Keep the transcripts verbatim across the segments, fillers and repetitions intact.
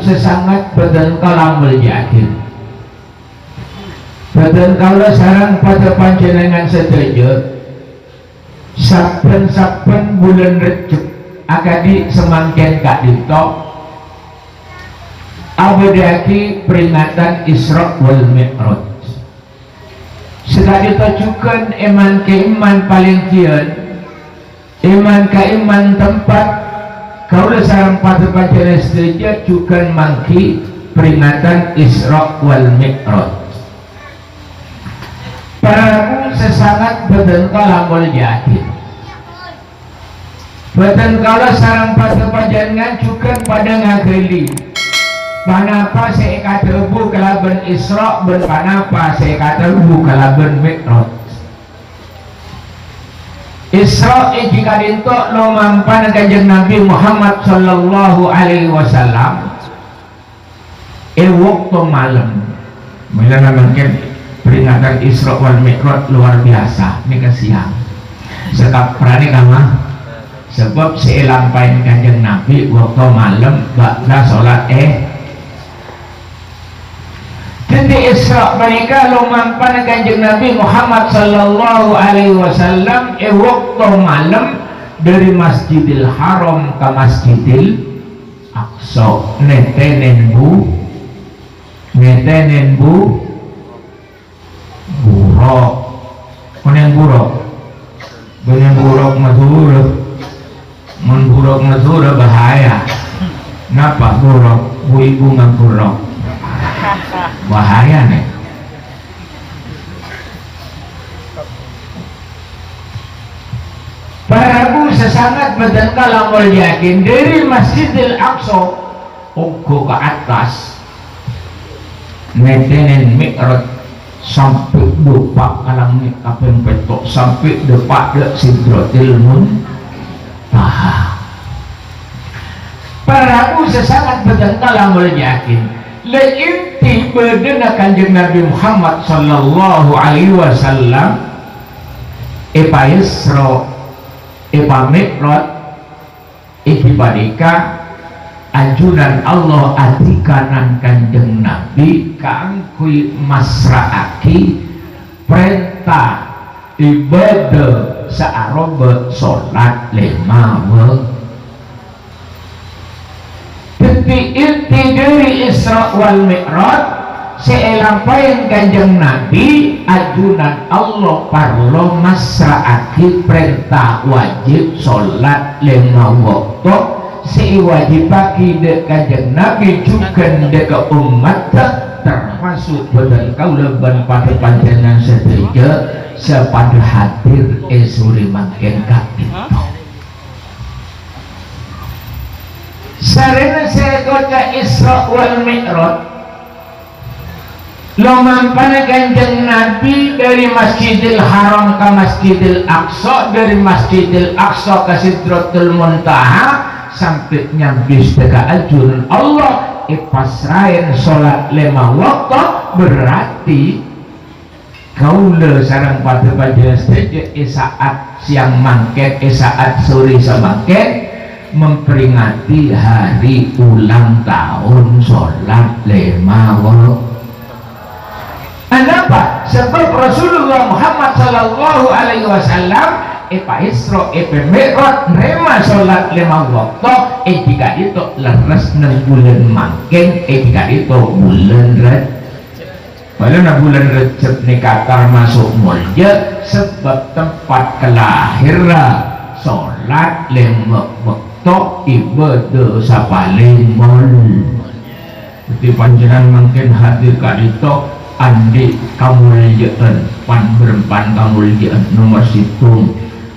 Sasanget bhâdhân kaulâ molja'aghi. Bhâdhân kaulâ sareng padâ panjhennengngan sadhâjâ, sabbhân-sabbhân bulân Rejjeb akadhi samangkèn ka'dinto abâdâ'aghi peringatan Isra' wal Mi'raj. Saka'dinto jhughân è man-ka'imman palèngghiyân, è man-ka'imman tempat, kaulâ sareng padâ panjhennengngan sadhâjâ jhughân mangghi peringatan Isra' wal Mi'raj. Para rabu sasanget bhâdhân kaulâ molja'aghi. Bhâdhân kaulâ sareng padâ panjhennengngan jhughân padâ ngaghâli ponapa sè èkadhâbu kalabân Isra' bân ponapa sè èkadhâbu kalabân Mi'raj. Isra' ènggi ka'dinto lomampana Kanjeng Nabi Muhammad sallallahu alaihi wasallam è bâkto malem. Mèlana mangkèn peringatan Isra' wal Mi'raj luar biasa nèka sèyang. Sakaprana kamma? Sabâb sè èlampaè Kanjeng Nabi bâkto malem ba'da sholat è. Dhâddhi Isra' panèka lomampana Kanjeng Nabi Muhammad sallallahu alaihi wasallam è bâkto malem dhâri Masjidil Haram ka Masjidil Aqsa, nètènè bu-, nètènè bu-, burok. Konèng burok. Konèng burok Madhurâ. Mon burok Madhurâ bahaya. Napa burok? Bu-ibu ngan burok. Bahaya nè. Para rabu sasanget bhâdhân kaulâ molja'aghi, dhâri Masjidil Aqsa ongghu ka attas, nètènè Mi'raj sampè' dâpa' ka langngè' kapèng pètto', sampè' dâpa' dâ' Sidratil Muntaha. Para rabu sasanget bhâdhân kaulâ molja'aghi, la inti bâdâna Kanjeng Nabi Muhammad sallallahu alaihi wasallam èpaisra', èpami'raj, ènggi panèka ajunan Allah adhikanan Kanjeng Nabi kaangghuy massra'aghi parènta ibâdâ saaropa sholat lèma wak-, Dhâddhi inti dhâri Isra' wal Mi'raj sè èlampaè Kanjeng Nabi, ajunan Allah parlo massra'aghi parènta wajib sholat lèma bâkto sè èwajibhâghi dâ' Kanjeng Nabi jhughân dâ' ka ommaddhâ, termasuk bhâdhân kaulâ bân padâ panjhennengngan sadhâjâ sè padâ hadir è sore mangkèn ka'dinto. Sarèna sè èkoca' Isra' wal Mi'raj, lomampana Kanjeng Nabi dhâri Masjidil Haram ka Masjidil Aqsa, dhâri Masjidil Aqsa ka Sidratul Muntaha, sampè' nyambi sadhâjâ ajunan Allah, èpassraè sholat lèma bâkto, berarti kaulâ sareng padâ panjhennengngan sadhâjâ è sa'at sèyang mangkèn, è sa'at sore samangkèn, memperingati hari ulang tahun sholat lèma wak-, Anapa? Sabâb Rasulullah Muhammad sallallahu alaihi wasallam èpaisra', èpami'raj, narèma sholat lèma bâkto, ènggi ka'dinto lerres neng bulân mangkèn, ènggi ka'dinto bulân Rajab. Polana bulân Rajab nèka tamaso' molja, sabâb tempat kalahèrra sholat lèma bâkto, ibâdâ sapalèng mol-. Dhâddhi panjhennengngan mangkèn hadir ka'dinto andi' kamolja'an, pan-bârâmpan kamolja'an. Nomor sèttong,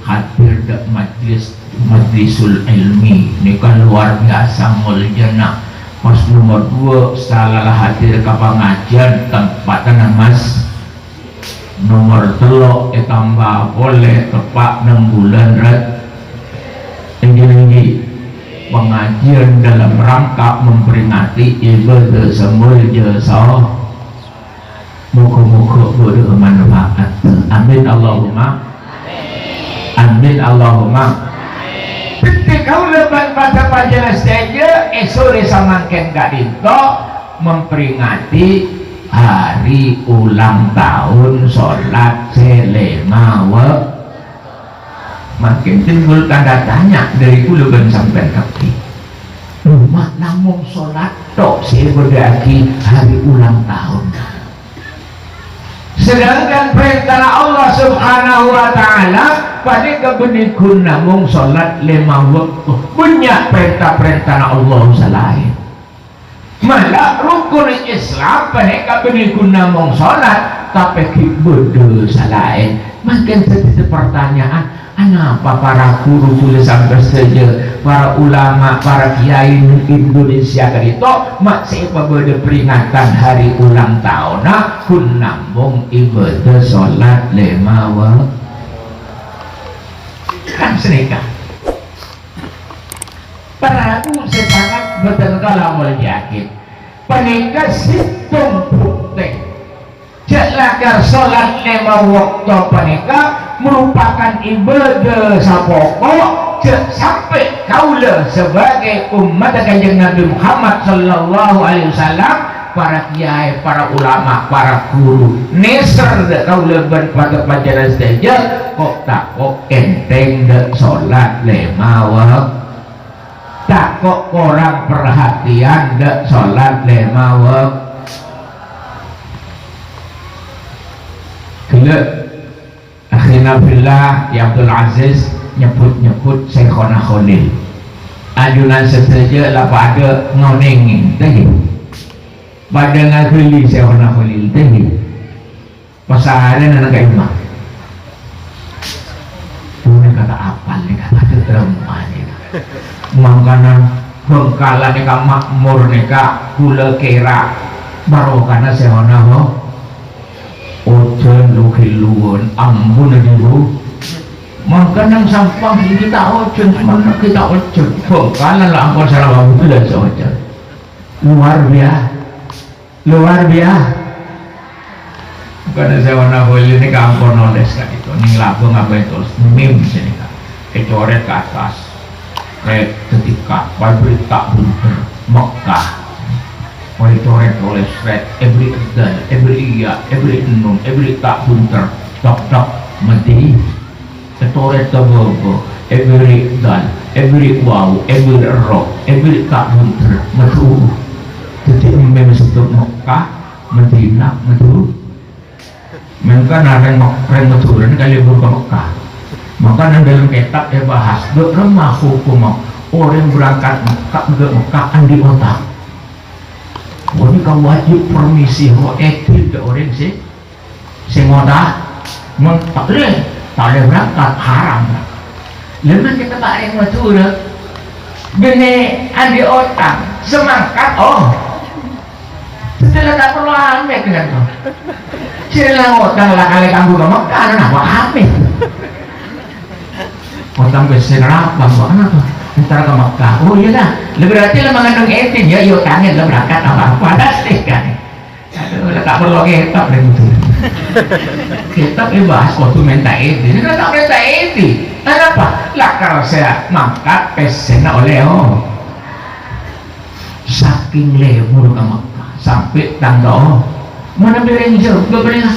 hadir dâ' majlis Majlisul Ilmi nèka luar biasa moljana. Pas nomor dua, sala la hadir ka pangajiân tempatanna Mas. Nomor tello', ètamba polè teppa' neng bulân Raj-, ènggi-ènggi, pangajiân dalam rangka memperingati ibâdâ sè molja so-, Moghâ-moghâ bâdâ manfaat. Amin Allahumma. Amin Allahumma. Dhâddhi kaulâ bân padâ panjhennengngan sadhâjâ è sore samangkèn ka'dinto memperingati hari ulang tahun sholat sè lèma wak-, Mangkèn timbul tanda tanya dâri kaulâ bân sampèyan kabbhi. Coma namong sholat tok sè èbâdâ'aghi hari ulang tahun. Sedangkan parèntana Allah Subhanahu wa Ta'ala panèka bânnè ghun namong sholat lèma bâkto. Bânnya' parènta-parèntana Allah sè laèn. Mala rukun Islam panèka bânnè ghun namong sholat, tapè ghi' bâdâ sè laèn. Mangkèn dhâddhi partanyaan, anapa para ghuru kaulâ sampèyan sadhâjâ, para ulama, para kiai Indonesia ka'dinto, ma' sè èpabâdâ peringatan hari ulang tahunna, ghun namong ibâdâ sholat lèma wa-, kan sanèka. Para rabu sè sanget bhunten kaulâ molja'aghi. Panèka sèttong buktè jhâ' lakar sholat lèma bâkto panèka merupakan ibâdâ sè poko', jhâ' sampè' kaulâ sebagai ommatta Kanjeng Nabi Muhammad sallallahu alaihi wasallam, para kiai, para ulama, para ghuru, nèser dâ' kaulâ bân padâ panjhennengngan sadhâjâ, ko'-tako' ènthèng dâ' sholat lèma wak-, tako' korang perhatian dâ' sholat lèma wak-, Ghellâ'. Akhina fillah, Ki Abdul Aziz nyebbhut-nyebbhut Syaikhona Kholil. Ajunan sadhâjâ la padâ ngonèngè, tèngghi. Padâ ngaghâli Syaikhona Kholil, tèngghi. Pasarèna neng ka'imma. Bhunten kata apal nèka, padâ trauma nèka. Mangkana Bhângkalan nèka makmur nèka kaulâ kèra barokana Syaikhona ho. Ojhân lu-ghilluwân, ampon, adhu. Mangkana Sampang ghi' ta' ojhân, Sumenep ghi' ta' ojhân. Bhângkalan la ampon salawas bulân sè ojhân. Luar bia-, luar bia-, Mangkana Syaikhona Kholil nèka ampon nolès ka'dinto, neng labâng apa ètolès, mim sanèka. Ècorèt ka attas. Rèt dhâddhi ka, èbherri' ta' bhunter, Mekkah. Ècorèt tolès rèt, èbherri' dal, èbherri' ya, èbherri' nun, èbherri' ta' bhunter, tok-tok, Madi-, Ècorèt ka bâbâ, èbherri' dal, èbherri' waw, èbherri' ro, èbherri' ta' bhunter, Madhu-, dhâddhi mim sèttong Mekkah, Madinah, Madhu-, Mangkana rèng Mek-, rèng Madhurâ nèka lebur ka Mekkah. Mangkana dâlem kètab èbahas, bâ' remma hokomma orèng berangkat Mekkah, neng Mekkah andi' otang. Ghânèka wajib permisi ho èdin dâ' orèng sè, sè ngotang. Mon ta' lè, ta' lè berangkat, haram. Lha mangkèn ta' rèng Madhurâ. Ghânè andi' otang, sè mangkat, oh. Dhâddhi la ta' parlo amèt, kan, to. Sè la ngotang la kalè kaangghuy ka Mekkah, napa amèt? Otang pèssè napa, kok, napa? Entar ka Mekkah. Oh, iyâ, ta. Lah, berarti la mangandung èdin, ya, iyâ, otangè la berangkat apa-apa, pasti, kan. Adhu, la ta' parlo kètab, rèng Madhurâ. Kètab èbahas kodhu mènta èdin. Nèka ta' mènta èdin. Anapa? La karsa mangkat pèssèna ollè, oh. Sakèng lebur ka Mekkah, sampè' tang dâ'. Mana bèrèng jhâ', bâ' bâriyâ.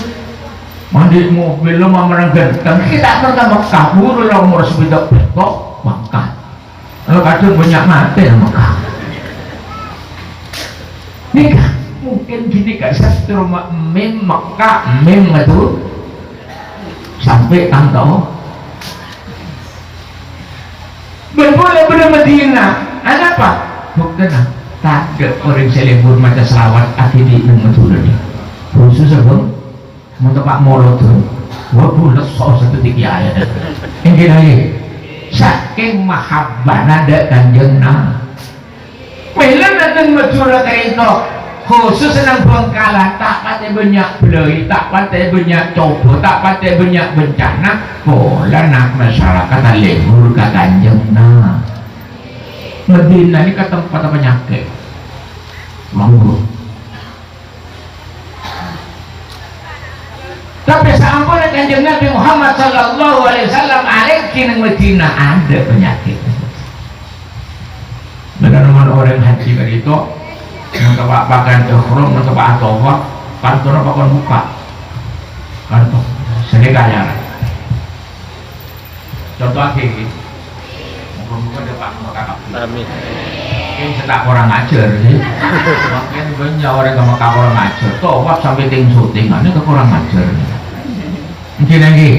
Mandi mobil lo mamarang ganteng, ghi' ta' pernah ka Mekkah, buru la omor sapèda pètto', mangkat. Lo kadhâng bânnya' matè ka Mekkah. Nèka, mungkin ghânèka sè terro ma-, mim Mekkah, mim Madhu-, sampè' tang dâ'. Bân polè bâdâ Madinah. Anapa? Buktèna, tadâ' orèng sè lebur maca shalawat akibi neng Madhurâ nè. Khusus apa? Mon tepa' molodhâ. Wah, bules so sadhâddhi kiyaè. Èngghi, èngghi. Sakèng mahabbana dâ' Kanjeng Na-, Mèla neng Madhurâ ka'dinto, khusus neng Bhângkalan, ta' patè bânnya' bâlâi, ta' patè bânnya' cobâ, ta' patè bânnya' bencana, polana masyarakat alebur ka Kanjeng Na-, Madinah nèka tempat panyakèt. Monggo. Tapè saamponna Kanjeng Nabi Muhammad sallallahu alaihi wasallam alènggi neng Madinah, adâ' panyakèt. Karana mon orèng haji ka'dinto, mon teppa' pakaian ihram, mon teppa' atawaf, kantona pakon bukka'. Kanto, sè nèka ya. Contoh lagi, moga-moga dâpa' Mekah kabul. Amin. Mungkin sè ta' korang ajhâr, sih. Mungkin bânnya' orèng ka Mekah korang ajhâr. Tawaf sampè' ting-sotingan, nèka korang ajhâr. Ngghi, ngghi.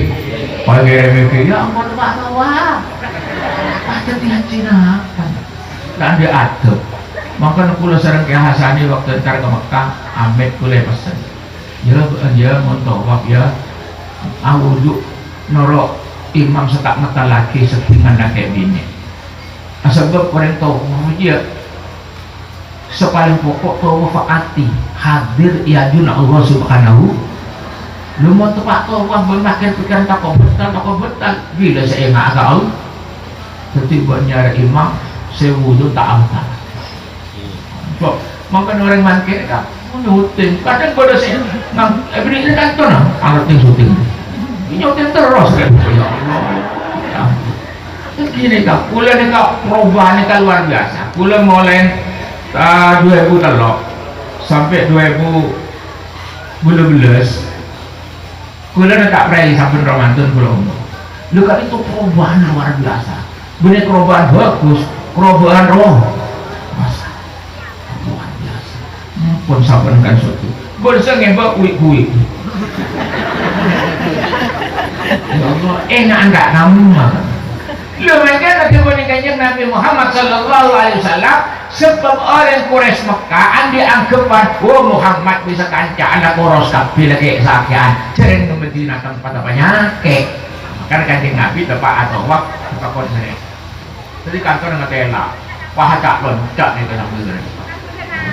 Pas kèrèm-kèrèm, "Ya ampon, Pak, tawaf." Pas dâddhi haji napa? Ta' andi' adâb. Mangkana kaulâ sareng Kè Hasani waktu entar ka Mekah, amèt kaulâ pesen. "Ya, ya, mon tawaf, ya, awudu noro' imam sè ta' ngetellaghi seddhingan lakè' binè'." Asabâb orèng tawaf, ya, sè palèng pokok tawaf ati, hadir è ajunna Allah Subhanahu. Lha mon teppa' tawaf bân makkè pikiran tako' bhâtal, tako' bhâtal, bilâ sè enga' ka Allah. Dâddhi bân nyarè imam sè wudu ta' apal. Kok mangkana orèng mangkèn ka nyuting, kadhâng padâ sè nang, eh, bânnè kantona, arep ting-soting. Nyuting terros, kan? Ya Allah. Ya ampun. Terus gini, Kak, kaulâ nèka perubahan nèka luar biasa. Kaulâ mulai, eh, dua ribu tello sampè' dua ribu dua belas, kaulâ nèka prè sabbhân Ramadan kaulâ omor. Lho, ka'dinto perubahan luar biasa. Bânnè perubahan bagus, perubahan roh. Masa, luar biasa. Ampon sabbhân kan suatu. Bârsa ngèbâ kuwi-kuwi. Ya Allah, ena'an ka' kamu, mah. Lho, mangkana dhâbuna Kanjeng Nabi Muhammad sallallahu alaihi wasallam, sabâb orèng Quraisy Mekkah andi' angghebbhân, "Oh, Muhammad bisa kanca'an la koros kabbhi la kè' sakè'an, jhâreng ka Madinah tempat panyakè'." Mangkana Kanjeng Nabi teppa' atawaf, takon ngèrèng. Dâddhi kantor ngatela, wah, ca'lon, ca'na kena bener.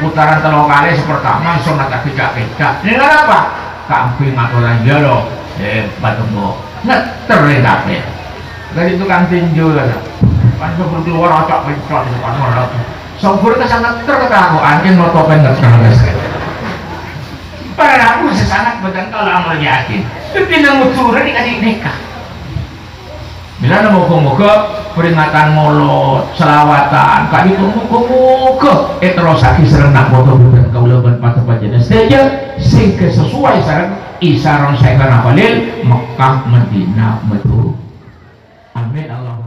Putaran tello kalè, sè pertama, langsung nata kecak-kecak. Ini kenapa? Kambing atoran jalo, hebat, Mbok. Ngetter ya, kabeh. Dari tukang tinju, ya. Kan sebelum keluar, acak pencot, itu kan, malah. Sopir ke sana ngetter, ketakutan, kan motor pengen ngetter, guys. Para rabu sesanat, betul, kalau amal yakin. Tapi nang musuh, ini kasih nikah. Mèlana moghâ-moghâ peringatan Molod, shalawatan, ka'dinto moghâ-moghâ èterrossaghi sareng na' poto bhâdhân kaulâ bân padâ panjhennengngan sadhâjâ, sehingga sesuai sareng isaran Syaikhana Khalil, Mekkah, Madinah, Madhu. Amin, Allahumma.